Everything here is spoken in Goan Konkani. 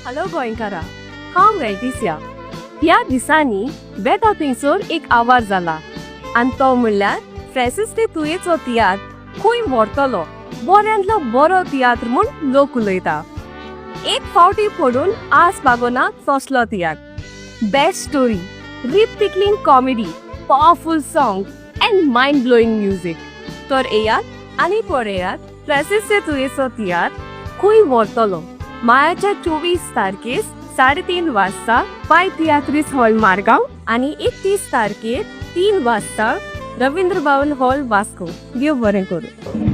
हॅलो गोंयकारा, हांव वेल्टिसिया. ह्या दिसांनी वेता थंयसर एक आवाज जाला आनी तो म्हणल्यार फ्रेंसिस दे तुयेचो तियात्र खंय व्हरतलो, बऱ्यांतलो बरो तियात्र म्हूण लोक उलयता. एक फावटी पडून आस भागोना तसलो तियात्र. Best story, rib tickling comedy, powerful song and mind blowing music. तर येयात आनी पळयात फ्रेंसिस दे तुयेचो तियात्र खंय व्हरतलो, मायाच्या 24 तारखेर 3:30 वाजता पाय तियात्रीस हॉल, मारगांव आनी 31 तारखेर 3 वाजता रवींद्र भवन हॉल, वास्को. देव बरें करूं.